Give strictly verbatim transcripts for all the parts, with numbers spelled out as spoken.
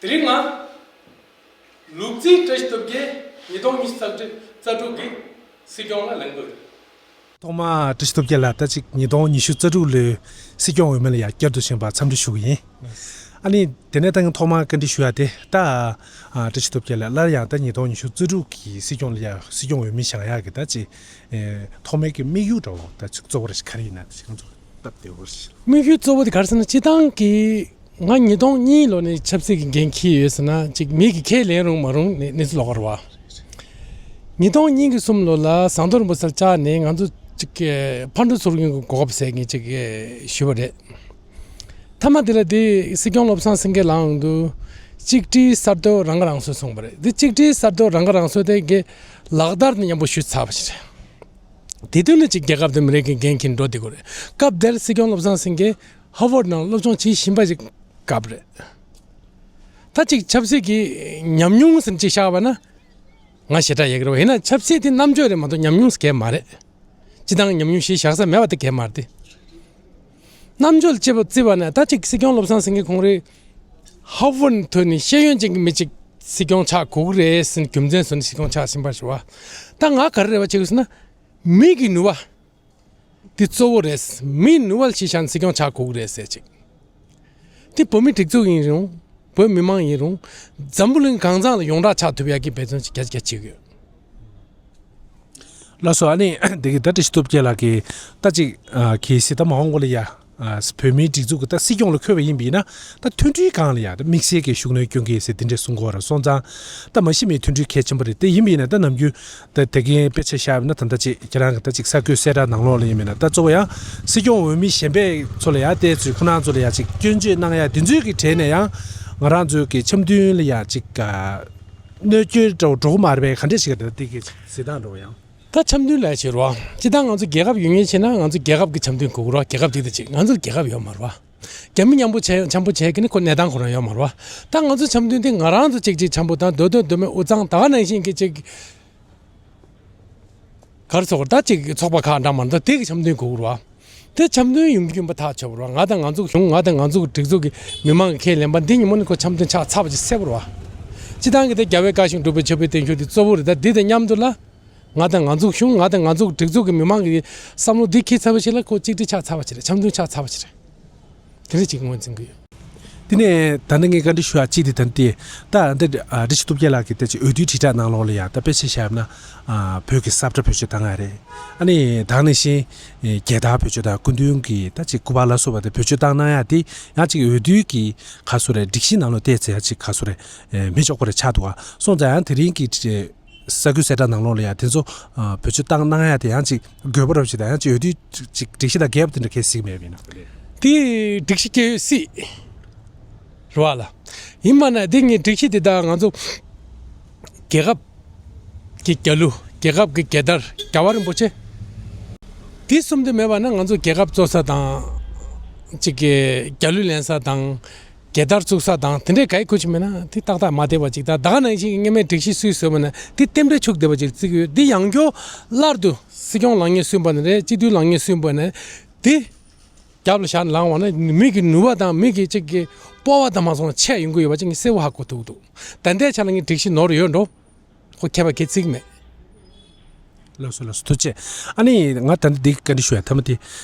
དེ་རིང་ང་ལུག་རྫི་བཀྲ་ཤིས་སྟོབས་རྒྱལ་ཉིས་སྟོང་ཉི་ཤུ་རྩ་དྲུག་རྩ་དྲུག་གི་སྲིད་སྐྱོང་ལ་ལེན་དགོས། ཐོག་མ་བཀྲ་ཤིས་སྟོབས་རྒྱལ་ལགས་ད་ཅིག་ཉིས་སྟོང་ཉི་ཤུ་རྩ་དྲུག་ལོའི་སྲིད་སྐྱོང་འོས་མི་ལ་ཡང་བསྐྱར་དུ་ཞིང་པ་འཚམས་འདྲི་ཞུ་གི་ཡིན། ཨ་ནི་དེ་ནས་ད་ངས་ཐོག་མ་བཀའ་འདྲི་ཞུ་ཡ་དེ་ད་ཨ་བཀྲ་ཤིས་སྟོབས་རྒྱལ་ལགས་སླར་ཡང་ད་ཉིས་སྟོང་ཉི་ཤུ་རྩ་དྲུག་གི་སྲིད་སྐྱོང་ལ་ཡང་སྲིད་སྐྱོང་འོས་མི་བཞེངས་ཡག་གི་ད་ཅིག་ཨེ་ཐོག་མའི་གི་དམིགས་ཡུལ་འདྲ་བོ་ད་ཅིག་གཙོ་བོ་རེ་ཞིག་ག་རེ་ཡིན་ན་ད་ཅིག་ང་ཚོ་སྟབས་བདེ་བོ་རེ་ཞིག་དམིགས་ཡུལ་གཙོ་བོ་དེ་ག་རེ་ཟེར་ན་སྤྱིར་བཏང་གི་ང་ཉིས་སྟོང་གཉིས་ལོ་ནས་ཆབ་སྲིད་ཀྱི་འགན་འཁྱེར་ཡོད་ཟེར་ན་ཅིག་མི་གིས་ཁས་ལེན་རུང་མ་རུང་ནི་གནས་ཚུལ་ལོགས་ཀ་རེད་བ། ཉིས་སྟོང་གཉིས་ཀྱི་གསུམ་ལོ་ལ་ཟམ་གདོང་རིན་པོ་ཆེ་ལ་བཅར་ནས་ང་ཚོ་ཅིག་ཕར་འགྲོ་ཚུར་འགྲོ་གི་གོ་སྐབས་ཟེར་མཁན་ཅིག་ཞུས་པ་རེད། མཐའ་མ་དེ་ལ་དེ་སྲིད་སྐྱོང་བློ་བཟང་སེང་གེ་ལངས་འདུག་གཅིག་སྒྲིལ་གསར་གཏོད་རང་ཁ་རང་གསོ་གསུངས་པ་རེད། དེ་གཅིག་སྒྲིལ་གསར་གཏོད་རང་ཁ་རང་གསོ་དེ་གི་ལག་བསྟར་དེ་མཉམ་པོ་ཞུས་ཚར་བ་ཞིག་རེད། དེ་དུས་ནས་ཅིག་རྒྱལ་ཁབ་དེ་མི་རིགས་ཀྱི་འགན་འཁྱེར་འགྲོ་བསྡད་དགོས་རེད། སྐབས་དེར་སྲིད་སྐྱོང་བློ་བཟང་སེང་གེ་ཧ་ཝར་ནང་སློབ་སྦྱོང་བྱེད་བཞིན་པ་ཞིག་སྐབས་རེད། ད་ཅིག་ཆབ་སྲིད་ཀྱི་ཉམས་མྱོང་ཟེར་ཅིག་བཞག་པ་ན་ང་ཞེ་དྲག་ཡོད་ཀྱི་རེད་བ། ཡིན་ན་ཆབ་སྲིད་དེ་རྣམ་དཔྱོད་རེད་མ་གཏོགས་ཉམས་མྱོང་གལ་མ་རེད། སྤྱིར་བཏང་ཉམས་མྱོང་གཞི་བཞག་ས་མེད་པ་དེ་གལ་མ་རེད་དེ། རྣམ་དཔྱོད་ལ་དཔྱད་པ་བརྩིས་པ་ན་ད་ཅིག་སྲིད་སྐྱོང་བློ་བཟང་སེང་གེ་ཁོང་རེད། ཧ་ཝར་ནས་ཐོན་ནས་ཤེས་ཡོན་ཅན་གྱི་མི་ཅིག་སྲིད་སྐྱོང་ཆགས་དགོས་ཀྱི་རེད་ཟེར་ནས་རྒྱུ་མཚན་བཟོས་ནས་སྲིད་སྐྱོང་ཆགས་ཟིན་པ་ཞུ་བ། ད་ང་ག་རེ་རེ་བ་བྱེད་དགོས་ཟེར་ན། མི་གི་ནུས་པ་འདི་གཙོ་བོ་རེད། མིའི་ནུས་པ་ལ་གཞི་བཞག་ནས་སྲིད་སྐྱོང་ཆགས་དགོས་ཀྱི་རེད་ཟེར་ཅིག་འདི་བོད་མི་སྒྲིག་འཛུགས་ཡིན་རུང་། བོད་མི་མང་ཡིན་རུང་། འཛམ་བུ་གླིང་གང་ཚང་ལ་ཡོངས་གྲགས་ཆགས་ཐུབ་ཡག་གི་འབད་བརྩོན་ཅིག་རྒྱ་ཆེ་རྒྱ་ཆེ་བྱེད་ཀྱི་ཡོད། ལགས་སོ། ཨ་ནི་འདི་གི་ད་བཀྲ་ཤིས་སྟོབས་རྒྱལ་ལགས་ཀྱིས་ད་ཅིག་ཨ་གལ་སྲིད་ད་མ་འོངས་པ་ལ་ཡ་ཨ་བོད་མིའི་སྒྲིག་འཛུགས་ཀྱི་ད་སྲིད་སྐྱོང་ལ་འཁོད་པ་ཡིན་པ་ཡིན་ན་ད་མཐུན་སྒྲིལ་སྒང་ལ་ཡ་ད་དམིགས་བསལ་གྱི་ཤུགས་སྣོན་སྐྱོན་གྱི་ཟེར་འདི་འདྲས་གསུང་གི་ཡོད་རེད། སོང་ཙང་ད་མ་གཞི་མི་མཐུན་སྒྲིལ་གལ་ཆེན་པོ་རེད། དེ་ཡིན་པ་ཡིན་ན་ད་ནམ་རྒྱུན་ད་དེ་གའི་དཔེ་ཆ་བཞག་པ་ཡིན་ན་ད་ལྟ་ཅིག་ཁྱེད་རང་གི་ད་ཅིག་གསར་འགོད་གསལ་བསྒྲགས་ནང་ལོགས་ལ་ཡིན་པ་ཡིན་ན་ད་གཙོ་བོ་ཡང་སྲིད་སྐྱོང་འོས་མི་གཞན་པའི་ཚོ་ལ་ཡ་བལྟས་ཚུལ་ཁོ་རང་ཚོ་ལ་ཡ་ཅིག་སྐྱོན་བརྗོད་གནང་ཡ་དེ་ཚོའི་ཁོ་རང་ཚོ་ལ་ཡ་ཅིག་སྐྱོན་བརྗོད་གནང་ཡ་དེ་ཚོའི་གི་གྲས་ནས་ཡང་ང་རང་ཚོའི་གི་འཆམ་མཐུན་ལ་ཡ་ཅིག་གནོད་སྐྱོན་འདྲ་བོ་འགྲོ་གི་མ་རེད་པས། ག་འདྲས་ཞིག་རེད། དེ་གི་ཟེར་སྟངས་འདྲ་བོ་ཡང་། ད་འཆམ་མཐུན་ལས་བྱེད་རོགས། སྤྱིར་བཏང་ང་ཚོ་རྒྱལ་ཁབ་ཡོད་མཁན་བྱས་ན་ང་ཚོ་རྒྱལ་ཁབ་ཀྱི་འཆམ་མཐུན་དགོས་རོགས། རྒྱལ་ཁབ་ཅིག་དང་ཅིག་ང་ཚོ་རྒྱལ་ཁབ་ཡོད་མ་རེད་བ། རྒྱ་མི་མཉམ་པོ་བྱས་འཆམ་པོ་བྱས་ཀྱི་ནི་ཁོ་གནས་སྟངས་ཁོ་རང་ཡོད་མ་རེད་བ། ད་ང་ཚོ་འཆམ་མཐུན་དེ་ང་རང་ཚོ་གཅིག་གཅིག་འཆམ་པོ་དང་སྡོད་སྡོད་སྡོད་མེད་དབུས་གཙང་ད་ག་ནང་བཞིན་གྱི་གཅིག་གར་ཚོགས་ད་གཅིག་ཚོགས་པ་ཁག་འདྲ་མ་འདྲ་དེ་གི་འཆམ་མཐུན་དགོས་རེད་བ། དེ་འཆམ་མཐུན་ཡོང་རྒྱུ་ཡིན་པ་ཐག་ཆོད་པ་རེད་བ། ང་དང་ང་ཚོ་གི་གཞུང་ང་དང་ང་ཚོ་གི་སྒྲིག་འཛུགས་ཀྱི་མི་མང་གི་ཁས་ལེན་པ་འདི་ཉིན་མོ་ནི་ཁོ་འཆམ་མཐུན་ཆགས་ཚར་བ་ཅིག་གསལ་པོ་རེད་བ། སྤྱིར་བཏང་གི་དེ་རྒྱལ་བའི་བཀའ་བཞིན་སྒྲུབ་པའི་ཆོས་པའི་བསྟན་བཅོས་འདི་གཙོ་བོ་རེད། ད་འདི་དང་མཉམ་དུ་ལ། ང་དང་ང་ཚོ་གི་གཞུང་ང་དང་ང་ཚོ་གི་སྒྲིག་འཛུགས་ཀྱི་མི་མང་གི་བསམ་བློ་འདི་འཁྱེར་ཚར་བ་ཞིག་ལ་ཁོ་གཅིག་སྒྲིལ་ཆགས་ཚར་བ་ཞིག་རེད། འཆམ་མཐུན་ཆགས་ཚར་བ་ཞིག་རེད། དེ་འདྲ་ཅིག་ངོས་འཛིན་གྱི་ཡོད། དེ་ནས་ད་ནི་ངས་བཀའ་འདྲི་ཞུ་ཡག་གཅིག་དེ་ད་ནི་དེ་ད་འདི་ཨ་བཀྲ་ཤིས་སྟོབས་རྒྱལ་ལགས་ཀྱིས་ད་ཅིག་འོས་བསྡུའི་དྲིལ་བསྒྲགས་ནང་ལོགས་ལ་ཡ་ད་དཔེ་ཆ་བཞག་ན་ཨ་བོད་ཀྱི་ས་བཀྲ་བེད་སྤྱོད་བཏང་ཡ་རེད། ཨ་ནི་ད་ག་ནང་བཞིན་ཨེ་རྒྱལ་དར་བེད་སྤྱོད་དང་སྐུ་མདུན་གྱི་ད་ཅིག་སྐུ་པར་ལ་སོགས་པ་དེ་བེད་སྤྱོད་བཏང་གནང་ཡ་དེ་ཡང་ཅིག་འོས་བསྡུའི་གི་ག་ཚོད་རེད། སྒྲིག་གཞི་ནང་ལོགས་བལྟས་ཚེ་ཡང་ཅིག་ག་ཚོད་རེད། ཨེ་མི་ཆོག་པ་རེད་ཆགས་འདུག་བ། སོང་ཙང་ཡང་དེ་རིང་གི་ཨེ་གསར་འགོད་གསལ་བསྒྲགས་ནང་ལོགས་ལ་ཡང་དེ་ཚོ་ཨ་བེད་སྤྱོད་བཏང་གནང་ཡ་དེ་ཡང་ཅིག་དགོས་པ་རབ་ཅིག་དང་ཡང་ཅིག་འོས་བསྡུའི་ཅིག་སྒྲིག་གཞི་དང་འགལ་བ་དེ་འདྲ་གལ་སྲིད་མེད་པ་ཡིན་ན། དེ་སྒྲིག་གཞི་འགལ་ཡོད་སྲིད་རེད་བ་ལ། ཡིན་པ་ན་དེ་ངས་སྒྲིག་གཞི་དེ་དག་ང་ཚོ་རྒྱལ་ཁབ་ཀྱི་རྒྱལ་གླུ་རྒྱལ་ཁབ་ཀྱི་རྒྱལ་དར་རྒྱལ་བ་རིན་པོ་ཆེ་དེ་གསུམ་དེ་མེད་པ་ན་ང་ཚོ་རྒྱལ་ཁབ་གཙོ་ས་དང་ཅིག་གི་རྒྱལ་གླུ་ལེན་ས་དང་། རྒྱལ་དར་བཙུགས་ས་དང་དེ་འདྲའི་ག་ཡི་གོ་ཆི་མེད་ན་དེ་ཏག་ཏག་མ་བསྡད་པ་ཅིག་དང་ད་ག་ནང་བཞིན་གྱི་སྔོན་མའི་སྒྲིག་གཞི་སུས་བཟོས་པ་ན་དེ་རྟེན་འབྲེལ་འཆུག་བསྡད་པ་ཅིག་བརྩི་གི་ཡོད། འདི་ཡང་བསྐྱར་སླར་དུ་སྲིད་སྐྱོང་ལངས་མཁན་སུ་ཡིན་པ་ནི་རེད། སྤྱི་འཐུས་ལངས་མཁན་སུ་ཡིན་པ་ནི་རེད། དེ་རྒྱབ་ལ་བཞག་ནས་ལངས་པ་ན་མི་གི་ནུས་པ་དང་མི་གི་ཅིག་གི་སྤོབས་པ་དང་མ་སོང་ཆད་ཡོང་གི་ཡོད་པ་ཅིག་ངས་གསལ་པོ་ཧ་གོ་ཐུབ་ཀྱི་འདུག་ད་ལྟའི་ཆ་ལ་ངས་སྒྲིག་གཞི་ནོར་ཡོད་འགྲོ། ཁོ་མཁས་པ་གལ་ཚིག་མེད། ལགས་སོ་ལགས་སོ་ཐུགས་རྗེ་ཆེ། ཨ་ནི་ང་ད་ལྟ་འདི་བཀའ་འདྲི་ཞུ་ཡ་ཐ་མ་དེ།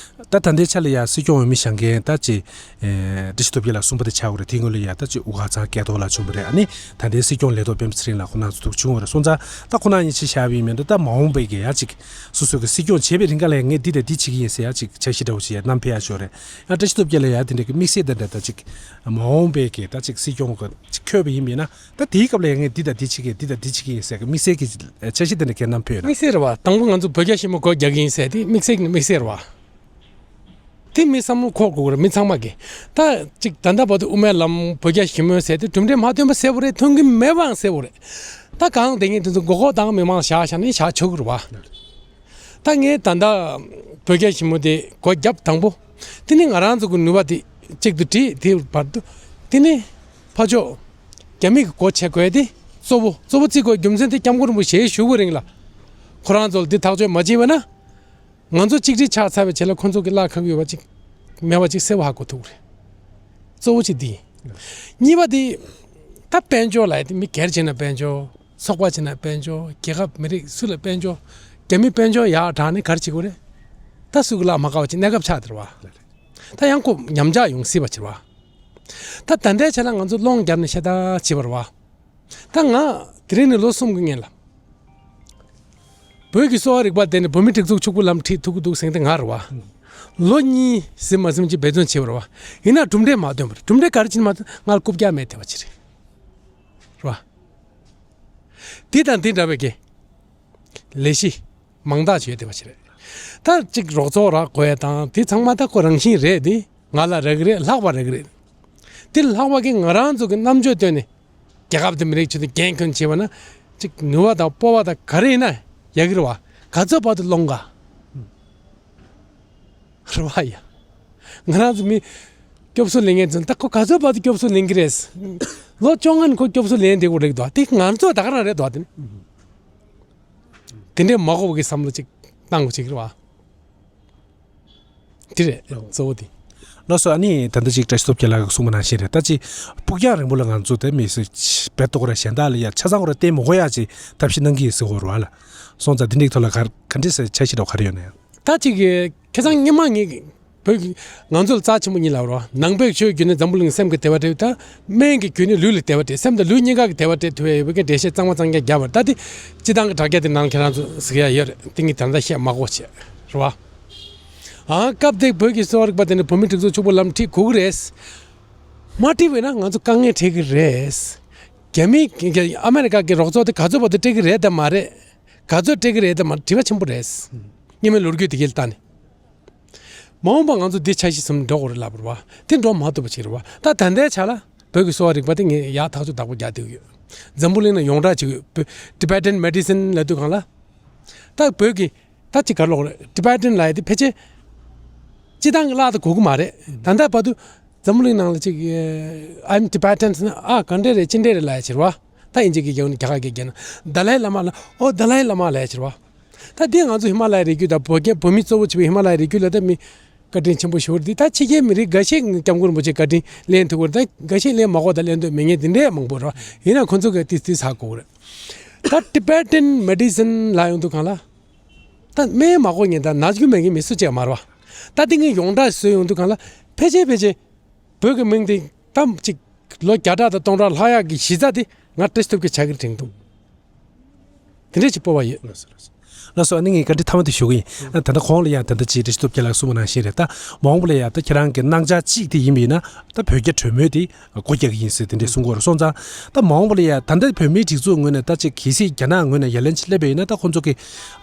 ད་ད་ལྟའི་ཆ་ལ་ཡ་སྲིད་སྐྱོང་འོས་མི་བཞེངས་མཁན་ད་ཅི། ཨེ་བཀྲ་ཤིས་སྟོབས་རྒྱལ་ལགས་གསུམ་པ་དེ་ཆགས་ཡོད་རེད། དེའི་སྔོན་ལ་ཡ་ད་ཅི་དབུ་དཀར་ཚང་སྐལ་རྡོར་ལགས་བྱུང་བ་རེད། ཨ་ནི་ད་ལྟའི་སྲིད་སྐྱོང་ལས་ཐོག་སྤེན་པ་ཚེ་རིང་ལགས་ཁོང་རྣམ་ཚོ་འདུག་བྱུང་བ་རེད། སོང་ཙང་ད་ཁོང་རྣམ་གཉིས་ཆ་བཞག་པ་ཡིན་མིན་འགྲོ་ད་མ་འོངས་པའི་གི་ཡ་ཅིག་སོ་སོ་གི་སྲིད་སྐྱོང་བྱེད་པའི་རིང་ག་ལ་ཡ་ངས་འདི་དང་འདི་བྱེད་ཀྱི་ཡིན་ཟེར་ཡ་ཅིག་འཆར་གཞི་འདྲ་བོ་ཞིག་ཡ་བསྣམས་ཕེབས་ཡ་ཞིག་ཡོད་རེད། ཡང་བཀྲ་ཤིས་སྟོབས་རྒྱལ་ལགས་ཡ་དེ་འདྲའི་གི་དམིགས་བསལ་དེ་འདྲ་ད་ཅིག་མ་འོངས་པའི་གི་ད་ཅིག་སྲིད་སྐྱོང་གི་ཅིག་འཁོད་པ་ཡིན་མིན་ན། ད་དེའི་སྐབས་ལ་ཡང་ངས་འདི་དང་འདི་བྱེད་ཀྱི་འདི་དང་འདི་བྱེད་ཀྱི་ཡིན་ཟེར་གི་དམིགས་བསལ་གྱི་འཆར་གཞི་དེ་འདྲ་གལ་གནང་ཕོད་ན། དམིགས་བསལ་རེད་བ། དང་པོ་ང་ཚོ་བོད་རྒྱ་ཞི་མོལ་སྒོ་རྒྱག་གི་ཡིན་ཟེར་དེ་དམིགས་བསལ་གྱི་དམིགས་བསལ་རེད་བ། དེ་མི་བསམ་བློ་འཁོར་དགོས་ཀྱི་རེད་མི་ཚང་མ་གི། ད་ཅིག་ད་ལྟ་བར་དུ་དབུ་མའི་ལམ་བོད་རྒྱ་ཞི་མོལ་ཟེར་དེ་གྲུབ་འབྲས་མ་ཐོན་པ་གསལ་པོ་རེད། ཐོན་གྱི་མེད་པའང་གསལ་པོ་རེད། ད་གང་དེ་ངས་དེ་ཚོ་མགོ་སྐོར་བཏང་མི་མང་བཞག་བཞག་ནས་བཞག་ཆོག་གི་རེད་བ། ད་ངས་ད་ལྟ་བོད་རྒྱ་ཞི་མོལ་དེ་སྒོ་བརྒྱབ་དང་པོ། དེ་ནི་ང་རང་ཚོ་གི་ནུས་པ་དེ་གཅིག་ཏུ་བསྒྲིལ་དེ་བར་དུ། དེ་ནི་ཕར་ཕྱོགས་རྒྱ་མི་གི་སྒོ་ཕྱེ་དགོས་དེ་གཙོ་བོ་གཙོ་བོ་བརྩི་དགོས་རྒྱུ་མཚན་དེ་སྐྱབས་མགོན་རིན་པོ་ཆེའི་བཞུགས་པའི་རིང་ལ་ཁོ་རང་ཚོ་ལ་འདི་ཐག་གཅོད་མ་བྱས་པ་ན། ང་ཚོ་གཅིག་སྒྲིལ་ཆགས་ཚར་བའི་རྗེས་ལ་ཁོ་ཚོ་གི་བརླག་ཁག་ཡོད་པ་ཅིག་མེད་པ་ཅིག་གསལ་པོ་ཧ་གོ་ཐུབ་རེད། གཙོ་བོ་གཅིག་འདི་ཡིན། གཉིས་པ་དེ་ ད་དཔལ་འབྱོར་ལབ་ཡ་དེ་མི་སྒེར་བྱས་ན་དཔལ་འབྱོར། ཚོགས་པ་བྱས་ན་དཔལ་འབྱོར། རྒྱལ་ཁབ་མི་རིགས་སུ་ལ་དཔལ་འབྱོར། རྒྱ་མི་དཔལ་འབྱོར་ཡར་དྲགས་ནས་ག་རེ་བྱེད་དགོས་རེད། ད་སུ་གི་ལག་མ་དཀར་བ་བྱེད་གནས་སྐབས་ཆགས་བསྡད་རེད་བ། ད་ཡང་ཁོ་ཉམས་ཆག་ཡོང་སྲིད་པ་བྱེད་རེད་བ། ད་ད་ལྟའི་ཆ་ལ་ང་ཚོ་སློང་བརྒྱབ་ནས་ཤ་སྟག་བྱེད་པ་རེད་བ། ད་ང་དེ་རིང་ནས་ལོ་གསུམ་གྱི་སྔོན་ལ། བོད་ཀྱི་གསོ་བ་རིག་པ་དེ་ནི་བོད་མིའི་སྒྲིག་འཛུགས་ཕྱུག་པོ་ལམ་ཁྲིད་ཐུབ་ཀྱི་འདུག་ཟེར་མཁན་དེ་ང་རེད་བ། ལོ་གཉིས་ཟིན་མ་ཟིན་ཅིག་འབད་བརྩོན་བྱས་པ་རེད་བ། ཡིན་ན་གྲུབ་འབྲས་མ་ཐོན་པ་རེད། གྲུབ་འབྲས་ག་རེ་ཕྱིན་མ་ཐོན། ང་ལ་རྐུབ་བཀྱག་མེད་དེ་བ་ཅི་རེད། རེད་བ། དེ་དང་དེ་འདྲ་བའི་གི་ལས་གཞི་མང་དག་ཅིག་ཡོད་དེ་བ་ཅི་རེད། ད་ཅིག་རོགས་ཚོགས་རག་དགོས་ཡ་དང་དེ་ཚང་མ་ད་ཁོ་རང་བཞིན་རེད་དེ། ང་ལ་རག་གི་རེད། ལྷག་པ་རག་གི་རེད། དེ་ལྷག་པ་གི་ང་རང་ཚོ་གི་རྣམ་དཔྱོད་བཏོན་ནས་རྒྱལ་ཁབ་དང་མི་རིགས་ཆེད་དུ་འགན་འཁུར་བྱས་པ་ན་ཅིག་ནུས་པ་དང་སྤོབས་པ་དང་ག་རེ་ཡིན་ན་ཡག་གི་རེད་བ། ག་ཚོད་བར་དུ་སློང་ག། རེད་བ་ཡ། ང་རང་ཚོ་མི་སྐྱོབ་གསོ་ལེན་མཁན་ཚོ་ད་ཁོ་ག་ཚོད་བར་དུ་སྐྱོབ་གསོ་ལེན་གི་རེད། ལོ་བཅོ་ལྔ་ནས་ཁོ་སྐྱོབ་གསོ་ལེན་བསྡད་དགོས་རེད་འདུག་དེ་ང་ཚོ་ད་ག་རང་རེད་འདུག་དེ་ནི། དེ་འདྲའི་མ་དགོས་པ་གི་བསམ་བློ་ཅིག་བཏང་དགོས་ཅིག་རེད་བ། དེ་རེད། ལགས། གཙོ་བོ་དེ། ལགས་སོ། ཨ་ནི་ད་ལྟ་ཅིག་བཀྲ་ཤིས་སྟོབས་རྒྱལ་ལགས་ཀྱིས་གསུངས་པ་ནང་བཞིན་རེད། ད་ཅིག་ཕུགས་རྒྱང་རིང་པོ་ལ་ང་ཚོ་དེ་མི་སྲིད་རྦད་དེ་ཁོ་ར་གཞན་དག་ལ་ཡ་ཆ་ཚང་ཁོ་ར་བརྟེན་མི་དགོས་ཡ་ཅིག་ཐབས་ཤེས་གནང་གི་ཡིན་ཟེར་གོ་རེད་བ་ལ། སོང་ཙང་དེ་འདྲའི་ཐོག་ལ་ག་ག་འདྲས་སེ་འཆར་གཞི་འདྲ་བ་ག་རེ་ཡོད་ན་ཡང་། ད་ཅིག་ཁ་སང་སྔོན་མ་ངས་བོད་ཀྱི་ང་ཚོ་ལ་རྩ་ཆེན་པོ་གཉིས་ལབ་རོགས། ནང་པའི་ཆོས་བརྒྱུད་ནི་འཛམ་བུ་གླིང་སེམས་ཀྱི་བདེ་བ་སྤྲད། ད་སྨན་གྱི་བརྒྱུད་ནི་ལུས་ལ་བདེ་བ་སྤྲད། སེམས་དང་ལུས་གཉིས་ཀ་གི་བདེ་བ་སྤྲད་ཐུབ་ཡ་ཡོད་པའི་འགྲེལ་བཤད་གཙང་མ་གཙང་རྐྱང་བརྒྱབ་པ་རེད། ད་དེ་སྤྱི་བཏང་གི་དྲ་རྒྱ་དེ་ནང་ཁྱེད་རང་ཚོ་གཟིགས་ཡ་ཡོད་རེད། དེ་ངས་ད་ལྟ་བཤད་མ་དགོས་བྱས་རེད་བ། ཨ་སྐབས་དེ་བོད་ཀྱི་གསོ་བ་རིག་པ་དེ་ནི་བོད་མིའི་སྒྲིག་འཛུགས་ཕྱུག་པོ་ལམ་ཁྲིད་དགོས་ཀྱི་རེད། མ་ཁྲིད་པ་ཡིན་ན་ང་ཚོ་དཀའ་ངལ་འཕྲད་ཀྱི་རེད། རྒྱ་མི་ཨ་མེ་རི་ཀ་གི་རོགས་ཚོགས་དེ་ག་ཚོད་བར་དུ་སྤྲད་ཀྱི་རེད་དམ་མ་རེད། ག་ཚོད་སྤྲད་ཀྱི་རེད་དམ་མ་རེད། དྲི་བ་ཆེན་པོ་རེད། སྔོན་མའི་ལོ་རྒྱུས་དེ་ག་ལ་བལྟས་ནས། མ་འོངས་པ་ང་ཚོ་འདི་འཆར་གཞི་བཟུང་འགྲོ་དགོས་རེད་ལབ་པ་རེད་བ། དེ་འགྲོ་མ་ཐུབ་པ་ཅིག་རེད་བ། ད་ད་ལྟའི་ཆ་ལ་བོད་ཀྱི་གསོ་བ་རིག་པ་དེ་ངས་ཡག་ཐག་ཆོད་བདག་པོ་རྒྱག་བསྡད་ཀྱི་ཡོད། འཛམ་བུ་གླིང་ན་ཡོངས་གྲགས་ཅིག་ཡོད། བོད་Tibetan Medicine་ལབ་དུས་སྒང་ལ། ད་བོད་ཀྱི་ད་ཅིག་ག་རེ་ལབ་དགོས་རེད། Tibetan་ལབ་ཡ་དེ་ཕལ་ཆེར་སྤྱི་བཏང་གི་བརླག་ཏུ་གོ་གི་མ་རེད། ད་ལྟ་བར་དུ་འཛམ་བུ་གླིང་ནང་ལ་ཅིག་I'm Tibetan་ཟེར་ན་ཨ་ག་འདྲས་རེད་ཅི་འདྲས་རེད་ལབ་ཡ་ཅིག་རེད་བ། ད་དབྱིན་ཇི་གི་རྒྱབ་ནས་རྒྱ་གར་གྱི་རྒྱབ་ན་Dalai Lama་ལབ། ཨོ་Dalai Lama་ལབ་ཡ་ཅིག་རེད་བ། ད་འདི་ང་ཚོ་ཧི་མ་ལ་ཡའི་རི་རྒྱུད་དང་བོད་རྒྱ་བོད་མི་གཙོ་བོ་བྱས་པའི་ཧི་མ་ལ་ཡའི་རི་རྒྱུད་ལ་ད་མི་བཀའ་དྲིན་ཆེན་པོ་ཞེ་པོ་རེད། ད་ཕྱི་རྒྱལ་མི་རིགས་འགའ་ཤས་སྐྱབས་མགོན་རིན་པོ་ཆེ་བཀའ་དྲིན་ལེན་ཐུབ་ཀྱི་རེད། ད་འགའ་ཤས་ལེན་མ་དགོས་ད་ལེན་འདོད་མེད་མཁན་དེ་འདྲས་མང་པོ་རེད་བ། ཡིན་ན་ཁོ་ཚོ་གི་ཏིས་ཏིས་ཧ་གོ་གི་རེད། ད་Tibetan Medicine་ལབ་ཡོང་དུས་སྒང་ལ། ད་སྨན་མ་དགོས་མཁན་ད་ན་རྒྱུ་མེད་མཁན་མི་སུ་གཅིག་མ་རེད་བ། ད་དེ་ངས་ཡོངས་གྲགས་བཟོས་ཡོང་དུས་སྒང་ལ་ཕལ་ཆེར་ཕལ་ཆེར་བོད་ཀྱི་མིང་དེ་ད་ཅིག་ལོ་བརྒྱ་ཕྲག་དང་སྟོང་ཕྲག་ལྷག་ཡག་གི་གཞི་རྩ་དེ་ང་བཀྲ་ཤིས་སྟོབས་རྒྱལ་ཆགས་ཀྱི་རེད་དྲན་འདུག་དེ་འདྲས་ཅིག་སྤོབས་པ་ཡོད། ལགས་སོ་ལགས་སོ། ལགས་སོ། ཨ་ནི་ངས་བཀའ་འདྲི་མཐའ་མ་དེ་ཞུ་གི་ཡིན། ཨ་ད་ལྟ་གོང་ལ་ཡང་ད་ལྟ་ཅིག་བཀྲ་ཤིས་སྟོབས་རྒྱལ་ལགས་གསུངས་པ་ནང་བཞིན་རེད། ད་མ་འོངས་པ་ལ་ཡང་ད་ཁྱེད་རང་གི་སྣང་ཆ་གཅིག་དེ་ཡིན་པ་ཡིན་ན་ད་བོད་རྒྱ་གྲོས་མོལ་དེ་སྒོ་རྒྱག་གི་ཡིན་ཟེར་དེ་འདྲས་གསུང་གི་ཡོད་རེད། སོང་ཙང་ད་མ་འོངས་པ་ལ་ཡང་ད་ལྟ་བོད་མིའི་སྒྲིག་འཛུགས་ངོས་ནས་ད་ཅིག་གལ་སྲིད་རྒྱ་ནག་ངོས་ནས་ཡ་ལན་ཅིག་སླེབས་པ་ཡིན་ན་ད་ཁོང་ཚོ་གི་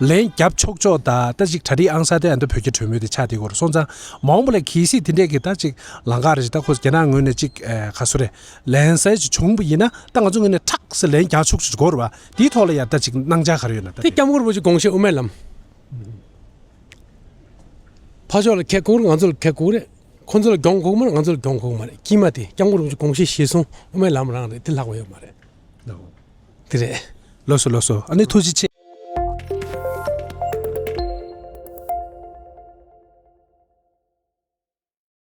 ལན་རྒྱབ་ཆོག་ཆོག་ད་ད་ཅིག་གྲ་སྒྲིག་ཨང་གསར་དེ་ཨ་ད་བོད་རྒྱ་གྲོས་མོལ་དེ་ཆགས་བསྡད་ཀྱི་ཡོད་རེད། སོང་ཙང་མ་འོངས་པ་ལ་གལ་སྲིད་དེ་འདྲས་ཀྱི་ད་ཅིག་ལམ་ཁ་རེ་ཅིག་ད་ཁོ་རྒྱ་ནག་ངོས་ནས་ཅིག་ཨ་ག་སུ་རེད་ལན་གསལ་ཅིག་བྱུང་བ་ཡིན་ན་ད་ང་ཚོ་ངོས་ནས་ཁྲག་སེ་ལན་རྒྱག་ཆོག་ཆོག་དགོས་རེད་བ། དེའི་ཐོག་ལ་ཡང་ད་ཅིག་སྣང་ཆ་ག་རེ་ཡོད་ན་ད་དེ་དེ། སྐྱབས་མགོན་རིན་པོ་ཆེ་དགོངས་བཞེད་དབུ་མའི་ལམ། ཕར་ཕྱོགས་ལ་ཁེ་དགོས་རེད། ང་ཚོ་ལ་ཁེ་དགོས་རེད། ཁོ་ཚོ་ལ་གྱོང་གོ་གི་མ་རེད། ང་ཚོ་ལ་གྱོང་གོ་གི་མ་རེད། དཀྱིལ་མ་དེ་སྐྱབས་མགོན་རིན་པོ་ཆེ་དགོངས་བཞེད་གཞིར་བཟུང་དབུ་མའི་ལམ་རང་རེད། དེ་ལྷག་པ་ཡོད་མ་རེད། དེ་རེད། ལགས་སོ་ལགས་སོ། ཨ་ནི་ཐུགས་རྗེ་ཆེ།